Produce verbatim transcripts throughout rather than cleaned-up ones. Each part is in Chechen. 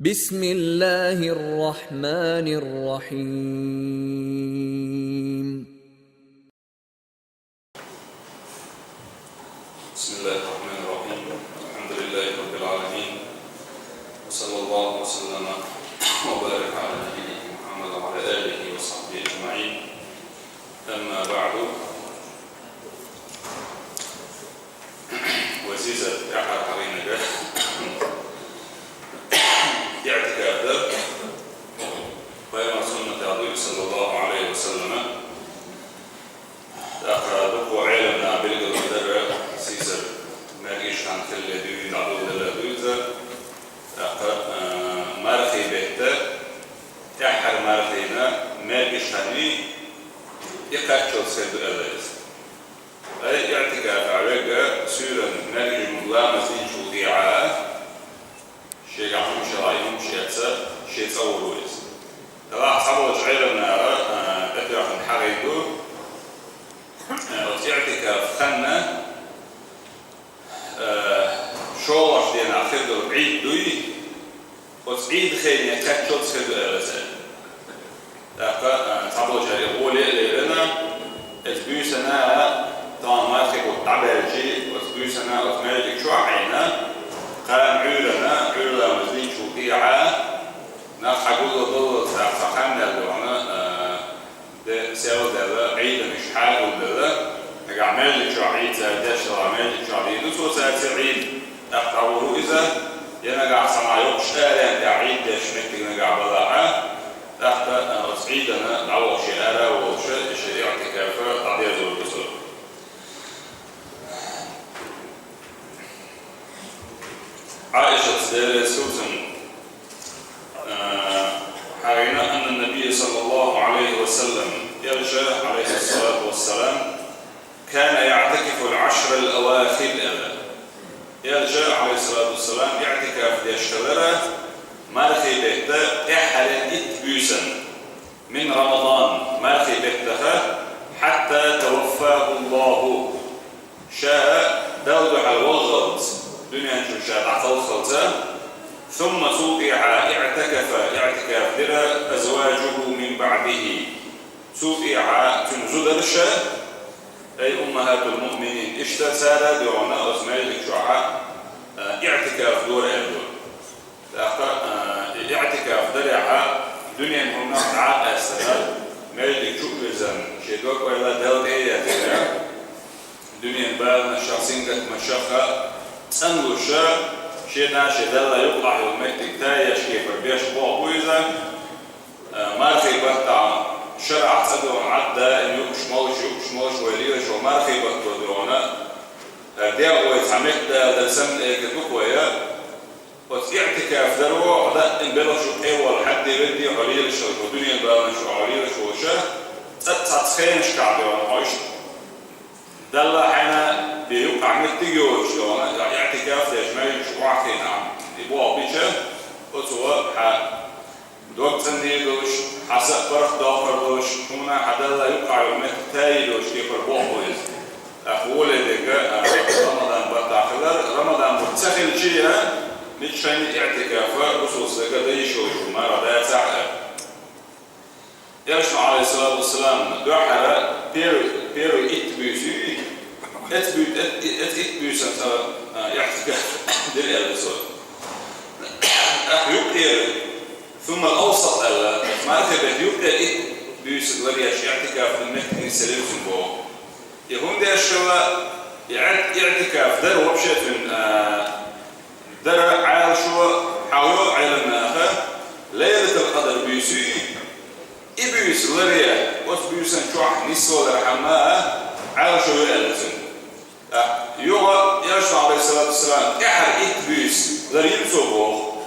بسم الله الرحمن الرحيم. بسم الله الرحمن الرحيم. الحمد لله رب العالمين. وصلى الله وسلم وبارك على نبينا محمد وعلى آله وصحبه أجمعين. أما بعد. Везиза тӀехьара хьарийнарг иӀтикаф дар. Пайхамара суннатехь дуй, саллаллаху Ӏалайхи ва саллама. ТӀаккха дукха Ӏеламнаха билгалдаьр, сийсара маьркӀаж хан хилале дуьйна дӀадоладелар дуй иза. ТӀаккха, а, мархий бетта, тӀеххьара мархийна маьркӀаж хан и кхаччалца хир ду аьлла иза. Ай, иӀтикафехь верг суьйранна маьркӀажа ламаз динчул тӀехьа, шегахь хӀума шалахь, и хӀума шеца, шен цӀа вур ву иза. Делахь цхьаболчу Ӏеламнаха, а, тӀетоьхна хьагӀийр ду, а, оцу иӀтикаф ханна, а, шолгӀачу денахь хир долу Ӏийд дуй, оцу Ӏийда хене кхаччалц хир ду аьлла цара. ТӀаккха, а, цхьаболчара и гӀоле а лерина, оцу буьйсанна, тахана мархий бутт дӀабаьлча, оцу буьйсанна оцу маьждиг чохь а Ӏийна, кхана Ӏуьйранна, Ӏуьйра ламаз динчул тӀехьа, нах хьагулдаллалц, тӀаккха цхьа хан даьлла вахана, а, де сел даьлла, Ӏийданаш хьагулделла, нагахь маьждиг чохь Ӏийд цара деш делахь, маьждиг чохь дийр ду цо цаьрца Ӏийд, тӀаккха дӀавур ву иза, я нагахь цхьа ма йоккхуш аренна тӀехь Ӏийд деш меттиг нагахь балахь, тӀаккха, а, оцу Ӏийданна дӀавахча ара а волуш, и шен иӀтикаф дӀадерзор ду цо. Ӏаишатс, Дела реза хуьлда цунна, а, хьагӀийна, أن النبي صلى الله عليه وسلم, элча, Ӏалайхиссалату вассалам, كان يعتكف العشر الأواخر аьлла. Элча, Ӏалайхиссалату вассалам, иӀтикаф деш хилара мархий бетта тӀаьххьара итт буьйсанна, من رمضان, мархий беттаха, حتى توفاه الله, ша Далла дуьхьал валлалц, дуьнен чуьра ша дӀакхалхалца, ثم, цул тӀехьа, اعتكف, иӀтикаф дира, أزواجه من بعده, цул тӀехьа цуьнан зударша, أي أمهات المؤمنين, иштта цара дуьхьал оцу маьждиг чохь, а, иӀтикаф дора аьлла. ТӀаккха, а, и иӀтикаф дарехь дуьненан хӀуманах дӀа а къаьстина, маьждиг чу а вирзина, шен дог-ойла Далла тӀе а еттина, дуьненан баланашах, сингаттамашах а цӀанлуш, шен а, шен Далла юккъахь йолу меттиг тайеш, кепара беш болх бу иза. Э, мархий баттахь шарахь цӀа дуьхьал Ӏад даим юккъуш молуш, юккъуш молуш вай лелаш волу мархий батто дуьхьал, э, дегӀ вай цхьа меттадала дан санна, эка дукха вай, оцу иӀтикаф даро, хьо даим белхаш юккъе а волу хьадде ведде хьо лелаш волуш, хьо дуьненан баланаш хьо лелаш волуш, цӀа цхьацца хенашкахь дуьхьал хьо иштта Далла хьайна бен юккъахь меттиг йоцуш дуьхьал, я иӀтикаф деш маьждиг чу охьахиъна, и болх бича, оцо хьан дог цӀандийр долуш, хьан са а паргӀатдоккхур долуш, хьуна хьан Далла юккъахь йолу меттиг тайийр долуш кепара болх бу иза. ТӀаккха воле дерг, а, Рамадан баттахь хилар, Рамадан бутт ца хилча а, миччахьа а иӀтикаф русул стага дан йиш йолуш ву, марха дацахь а. Элчано, Ӏалайхиссалату вассалам, дуьххьара первый, первый итт буьйса юй, эцу буьйса, эц-, эцу итт буьйсанна цӀа, а, иӀтикаф дира аьлла цо. ТӀаккха юккъера, ثم الأوسط аьлла, мархий беттан юккъера итт буьйсанна ларъеш иӀтикаф дан меттиг нисделира цуьнан боху. И хӀунда деш хилла, и иӀт-, иӀтикаф дар вообще цуьнан, а, дара Ӏалашо, хьан йо Ӏеламнаха, Лайлатул-Къадр буьйса юй, и буьйса ларъе, оцу буьйсан чохь нисвалархьама Ӏалашо ю аьлла цуьнан. ТӀаккха юха Элчано, Ӏалайхиссалату вассалам, тӀаьххьара итт буьйса ларйира цо боху.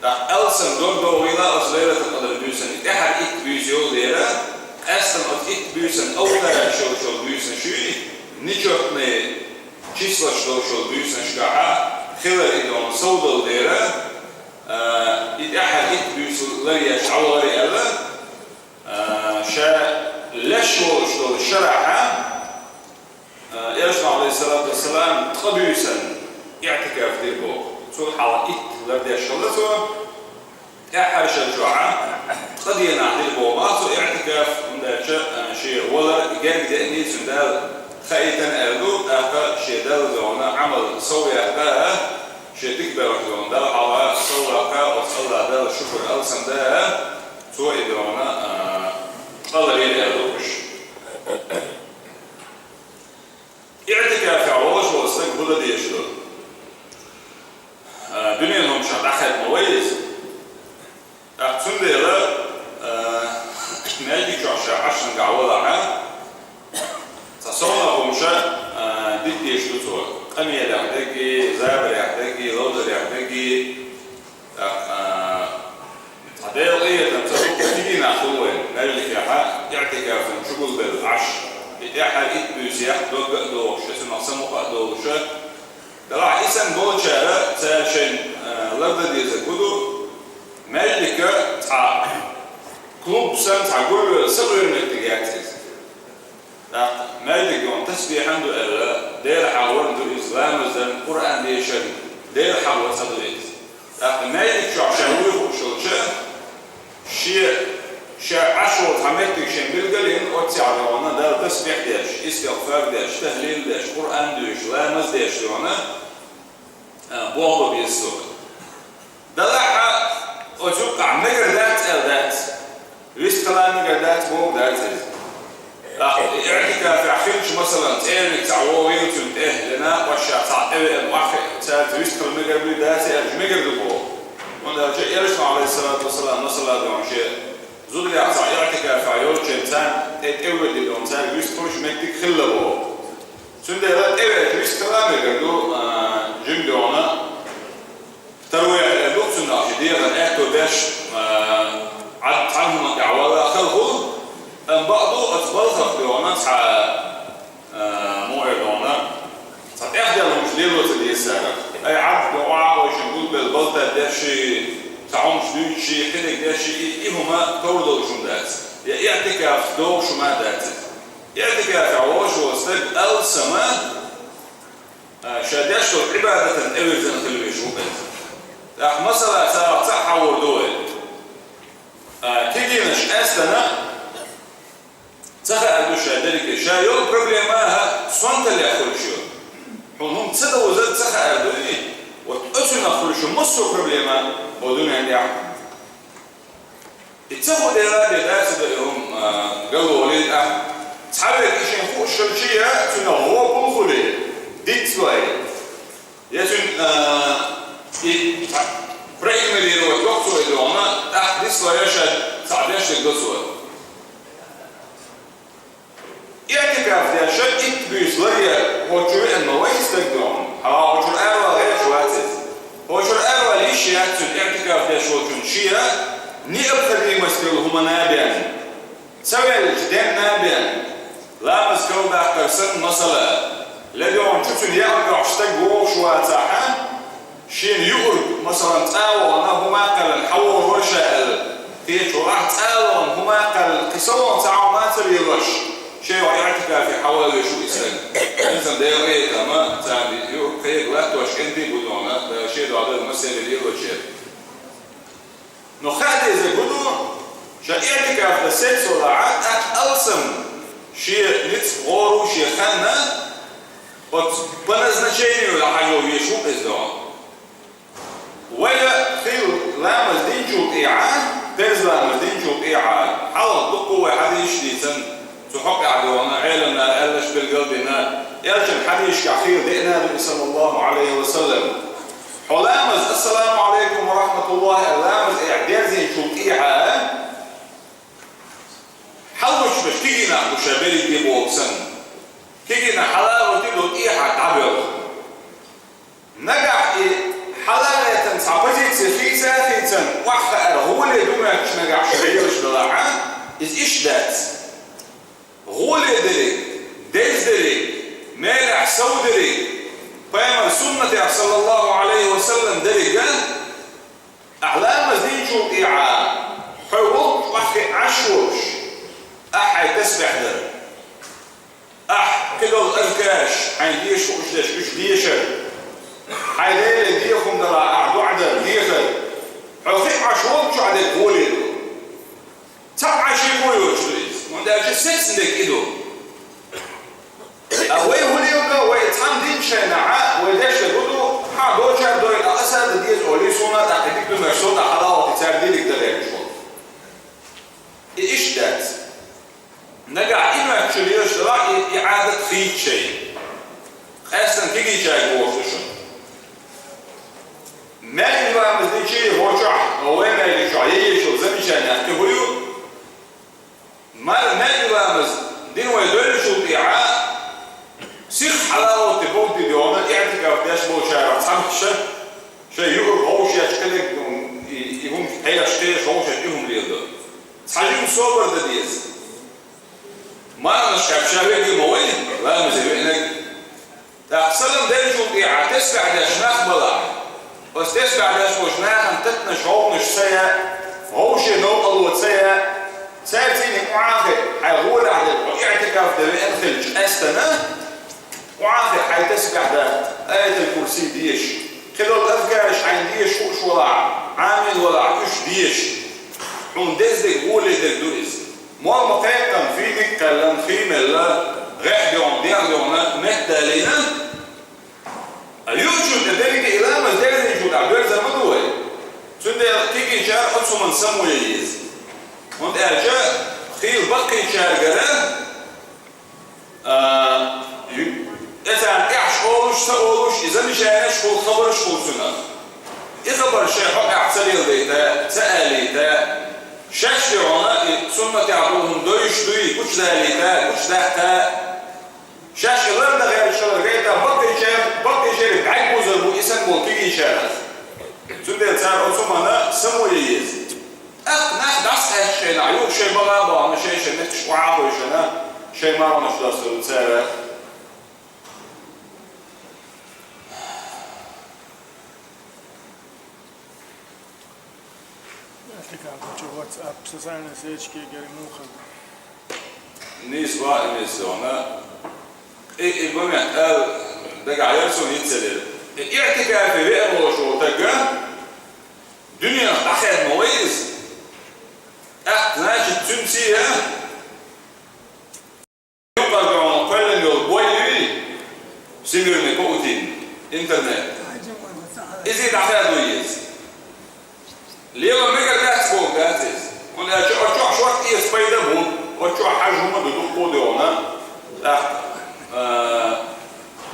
ТӀаккха алсам дог догӀийла оцу Лайлатул-Къадр буьйсан, и тӀаьххьара итт буьйса йолу дера, къаьстина оцу итт буьйсан овтараш йолчу буьйсанаш юй, нечётный числаш долчу буьйсанашкахь хилар и догӀу совдала дера, а, и тӀаьххьара итт буьйса ларъеш дӀавахара аьлла, а, ша леш волуш долу шарахь, а, Элчано, Ӏалайхиссалату вассалам, ткъа буьйсанна иӀтикаф дира боху. Цул хьалха итт лардеш хилла цо. Дийнахь дина боху бах цо иӀтикаф, хӀунда аьлча, а, шен валар герга деъний цуьнан Дала хаийтина аьлла ду, тӀаккха шен Далла догӀна Ӏамал сов яккха, шен дика белхаш догӀна Далла хьалха сов яккха, оцу Аллах Далла шукур алсам да, цо и догӀна, а, къа ларйина аьлла ду уьш. ИӀтикафехь волуш волу стаг хӀун дан дезаш ду? А, дуьненан хӀуманашкахь дӀахаьдда ма вай иза. ТӀаккха цундела, а, маьждиг чохь ша Ӏаш нагахь валахь, цхьа совнаха хӀуманаш, а, дита дезаш ду цо. Къамелехь дерг, забарехь дерг, ловзарехь дерг. ТӀаккха, а, цхьа Делан къинхетам ца хуьлу, кегий нах хуьлу вайн, маьждигехь, иӀтикафана чу гулбелла Ӏаш. И тӀаьххьара итт буьйса яккха дог а дохуш, я цунах самукъа а долуш, делахь и санна болчара цара шайн, а, лардан дезарг хӀун ду, маьждига цхьа клуб санна, цхьа гулвелла, сакъоьруш меттиг яц иза. ТӀаккха маьждиг йолу тасбихьан ду аьлла, Дела хьалхарна ду иза, ламаз дан, Къуръан дешарна, Дела хьалхо ца ду иза. ТӀаккха маьждиг чохь ша вуй хууш йолча, шен, ша Ӏаш волу цхьа меттиг шен билгалйина, оццехь догӀна Далла тасбихь деш, истигъфар деш, тахлил деш, Къуръан доьшуш, ламаз деш догӀна, а, боху беза цо. Делахь а оцу юккъахь мегар дац аьлла дац. Вистхила мегар дац боху дац иза. ТӀаккха и иӀтикафехь хилча, масалан, цӀерниг цхьаъ вогӀийла цуьнан тӀе, я накъостех цхьаъ тӀевеана охьахиъна, цаьрца вистхила мегар буй дац аьлча, мегар ду боху. ХӀунда аьлча Элчано, Ӏалайхиссалату вассалам, масала, дуьйна шен зударех цхьаъ иӀтикафехь йолчу царна тӀе тӀевеана дина, цаьрга вистхуьлуш меттиг хилла боху. Цундела тӀевеача вистхила мегар ду, а, жима догӀна. Таравихь эр ду цунах шен дегӀан аьтто беш, а, Ӏад цхьана хӀуманна тӀехь вала хала хуьлу, амма бакъду оцу балхах догӀна цхьа, а, муха эр догӀна, цхьа тӀехдаьлла хӀуманаш лело ца деза цара. Ай, Ӏад, вай Ӏа вайшинна гулбелла балта деш, цхьа хӀуманаш дуьйцуш, кхидерг деш, и, и хӀума товр долуш хӀума дац. Я иӀтикаф догӀуш хӀума а дац иза. ИӀтикафехь волуш волу стаг алсама, а, ша деш долу Ӏибадатана тӀевирзина хила везаш ву иза. ТӀаккха масала царах цхьаъ хьахор ду вай. А, кегийнаш къаьстина ца хаар ду ша дерриге. Ша йолу проблема а сонталлех хуьлуш ю. Хьуна хӀума ца довзар ца хаар ду и, вот оцунах хуьлуш ю массо а проблема а бо дуьнен тӀехь. И ца хуу дела бен дац и дан и хӀума, а, галволийла тӀаккха. Цхьаверг и шен хууш хилча я цуьнан гӀо гулхули, дицлой. Я цуьнан, а, и проигнорировать йоккхуцо и догӀна, тӀаккха дицлой я ша цхьаъ деш дерг до цо. ИӀтикаф деш итт буьйса ларъяр хӀокху чу веана ма вай стаг дохуна. Хьала хӀокху чуьра аравала гӀерташ вац иза. ХӀокху чуьра аравала йиш яц цуьнан иӀтикаф деш волчун шен необходимость йолу хӀуманна бен, ца ваьлча денна бен, ламаз карладаккхар санна масала, ледогӀна чу цуьнан яа оьхуш стаг вогӀуш вацахьа, шена юург, масалан, цӀа а вахана, хӀума а кхаьллина, хьан вогӀур вара ша аьлла, кхечо ахь цӀа а вахана, хӀума а кхаьллина, кхин со вахана цхьа хӀума а ца лелош, шен йолу иӀтикафе хьан ван веш ву и стаг. Иза Делан къинхетам а, царна юург кхега латтош кӀентий бу дохуна, Дала шен дуьхьа дала массеран лелочеран. Но хаа деза хӀун ду, ша иӀтикаф дан сецвалахьа, тӀаккха алсам шен ницкъ гӀору шен ханна, оцу по назначению лахьа йо веш ву иза доху. Вай хила ламаз динчул тӀехьа, перз ламаз динчул тӀехьа, хьалха дуккха вай хьадисаш дийцина, цу хьокъехь догӀна, Ӏеламнаха аьллаш билгал а дина, Элчан хьадисашкахь хила деана ду и, саллаллаху Ӏалайхи ва саллам. Хьо ламаз, ассаламу Ӏалайкум ва рахматуллахӀ аьлла, ламаз эхь дерзийначул тӀехьа, хьалгӀуьттуш берш кегий нах бу ша берриге боху санна, кегий нах хьалагӀуьттий ду тӀехьа дӀабоьлху. Нагахь и хьалагӀеттина цхьа позиция хийца а хийцина, охьахаар гӀоле ду моьттуш нагахь ша лелаш далахьа, иза иштта дац. ГӀоле дерриг, деза дерриг, мелехь сов дерриг, пайхамар суннатех, саллаллаху Ӏалайхи ва саллам, дерриг а, ахь ламаз динчул тӀехьа, хьо волчу охьахиъна Ӏаш волуш, ахь хьайн тасбихь дар. Ахь кхидолу азкараш, хьайн деша хууш дерш, уьш дешар. Хьайн Деле деха хӀума далахь ахь дуӀа дар, дехар. Хьо хиъна Ӏаш волчохь дерг гӀоле ду. Сецна дерг и ду. А вай хӀун лелга, вай цхьана динчу шайнахьа, вай дешна гу ду, хьан дочар дой, а аса да деза олий суна, тӀаккха дика ду мер со, тӀаккха хьалавахти цара дилиг дан лераш волу. И иштта дац. Нагахь и моьтту чу лелаш далахь, и, и Ӏадат хийца шайн. Къаьстина кегийчаьрга бохуш ду шуна. МаьркӀажа ламаз дичи хӀокху чохь, хӀокху вайн мехкан чохь, е ешал замечание хӀун ю? Мар-, маьркӀажа ламаз дина вай девллачул тӀаьхьа, сиха хьала а гӀоттий, бовдий догӀана, иӀтикаф деш болчарах цхьаболчара, шайн юург ховшъеш кхидерг, и, и хӀума хьешаш, кхераш ховшъеш и хӀума леладо. Цхьа жима собар дан деза. Марханаш кхаьбча ша верг ма вай, ламазе веанарг. ТӀаккха салам деллачул тӀаьхьа тесбехь деш нах балахь, оцу тесбехь деш болчу нахана татанаш, хьовнаш ца яа, вовше новкъарло ца яа, цаьрца цхьаьна охьахиъна, хьайн гӀолехь дерг хьо иӀтикаф дан веана хилча, къаьстина, охьахиъна хьайн тесбехь дан, аятал-курси деша, кхидолу азкараш хьайна деша хууш валахь, Ӏамийна валахь, уьш деша. Хьуна деза дерг, гӀоле дерг ду иза. Молла ма-кхеттара, финик а кхаьллина, хи а мелла, гӀехь а догӀана, дегӀ а догӀана, метта далийна, а юучунна тӀе дерриге а ламаз дерзийчул тӀаьхьа доьрзур ма ду вай. Цундела кегийчара оцу хӀуманна самаве еза. ХӀунда аьлча хийла баккхийчаьргара, а, ю-, тӀе царна тӀехь олуш, ца олуш, и замечаниеш хуьлу, хабарш хуьлу цунах. И хабар шайн хьокъехь ца леладайта, ца алийта, шаьш тӀе хьуна и суннатехь долу хӀума дойуш дуй, гучудалийта, гучудаккха, шаьш и лардан гӀерташ хилар гайта, баккхийчер-, баккхийчеран бӀаьрг бузар бу и санна болу кегийчарах. Цундела цара оцу хӀуманна самаве еза. ТӀаккха нах дӀасакъаьстачу хенахь, юха шайн бала а бахана, шайн-шайн метташ охьа а хевшина, шайн марханаш достур ду цара. Нийса бакъ а, нийса вон. И, и бан меттал дагахь яра суна йицъелира. И иӀтикафе веана волуш волу стаг дуьненах дӀахаьдна ма вай иза. ТӀаккха, значит, цуьнца а юкъара дуьхьал кхоьллина йолу бой юй, всемирный паутина, интернет. Иза дӀахаьдо еза. Лело мегар дац бохург дац иза. ХӀунда аьлча оцу чохь шорта эца пайда а бу, оцу чохь хьажа хӀума а ду, дуккха а ду хьуна. ТӀаккха, а,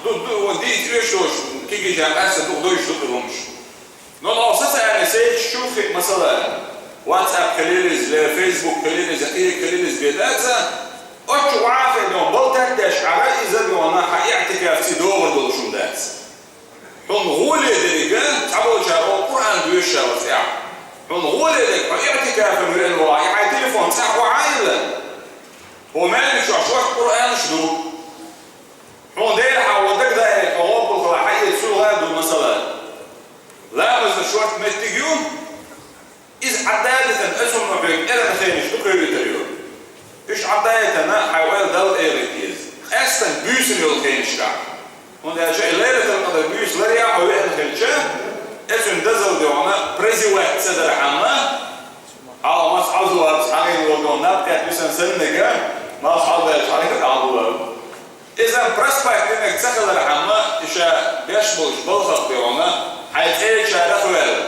ду, ду, вон дийца оьшуш, кегийчарна къаьстина дукха дойуш ду хӀумаш. Но, но социальный сеть чу хи-, масала, WhatsApp хилира иза, ле Facebook хилира иза, кхин хилира иза бен дац, оцу чу охьахиъна балтат деш Ӏара иза а дуьхьал хьан иӀтикафций догӀур долуш хӀума дац. Хьуна гӀоле дерг, цхьаболчара олу Къуръан доьшуш ша вац тӀехь. Хьуна гӀоле дерг, хьо иӀтикафана веана вахь, и хьайн телефон цӀахь охьа а йиллина, хьо маьллачохь шорта Къуръанаш ду. Хьуна Делахь а вон дагадайа, хьо гӀопал хила хьаэца суьлхьа а ду, масала. Ламазна шорта меттиг ю, иза Ӏаддадитана, оцунна хьоьга эрна хенаш дукха витар ю. Уьш Ӏаддадитана, хьайн ойла Далла элийта еза. Къаьстина буьйсанна йолу хенашкахь. ХӀунда аьлча и Лайлатул-Къадр буьйса ларъян хьо веана хилча, оцунна дозалла дуьхьал прозевать ца дархьама, хьалха маца хьалзувалц хьагӀийна волу дуьхьал наб кхетта висина санна мега, маца хьалбаьлча хьагӀийна хьалзувалц. Иза проспать динарг ца хилархьама, и ша беш болчу балхах дуьхьал, хьайн цӀерачарах а ваьлла.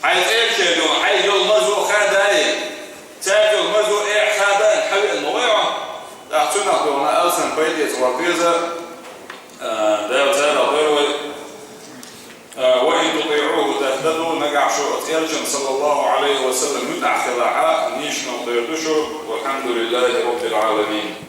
Хьайн цӀерачарах дуьхьал, хьайга йолу марзо хадай, цаьрга йолу марзо эхь хадай, хьан веана ма вай хьо? ТӀаккха цунах дуьхьал алсам пайда эца ван веза, а, Дала царах дойла вай. А, «Ва ин тутиӀуху тахтаду», нагахь шу оцу Элчанна, саллаллаху Ӏалайхи ва саллам, муьтӀахь хилахь, нийсонал дер ду шу. Валхьамдулиллахи Роббил Ӏаламин.